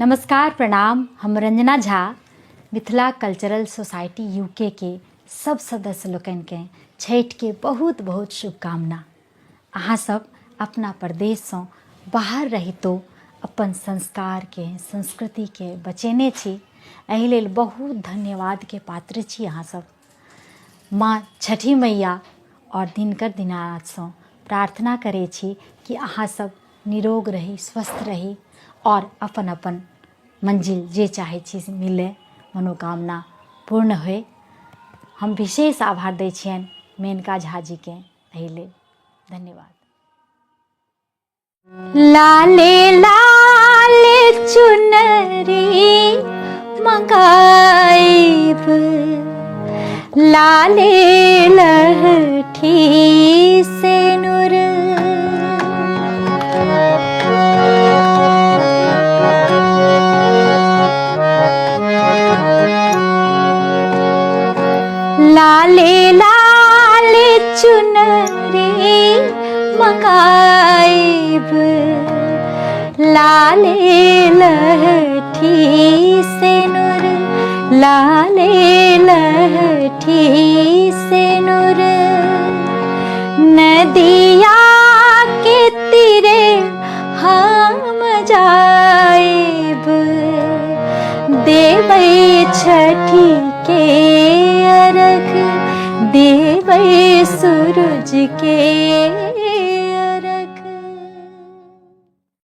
नमस्कार प्रणाम। हम Ranjana Jha Mithila cultural society UK के सब सदस्य लोकनिके छठिके बहुत बहुत शुभकामना। अहाँ सब अपना प्रदेशसँ बाहर रहितो अपन संस्कारके संस्कृतिके बचेने छी, एहि लेल बहुत धन्यवादके पात्र छी अहाँ सब। माँ छठि मैया आओर दिनकर दीनानाथसँ प्रार्थना करै छी कि अहाँ सब निरोग रही, स्वस्थ रही आओर अपन अपन मंजिल जे चाहै छी से मिलै, मनोकामना पूर्ण होइ। हम विशेष आभार दै छियनि मेनका झा जीके एहि लेल। धन्यवाद। लाले लाले चुनरी मंगाइब, लाले लहठी से नूर। लाले लाले चुनरी मंगाइब, लाले लहठी से नूर, लाले लहठी से नूर। नदिया के तीरे हम जाइब, देबै छठी के अर्घ, देबै सूरज के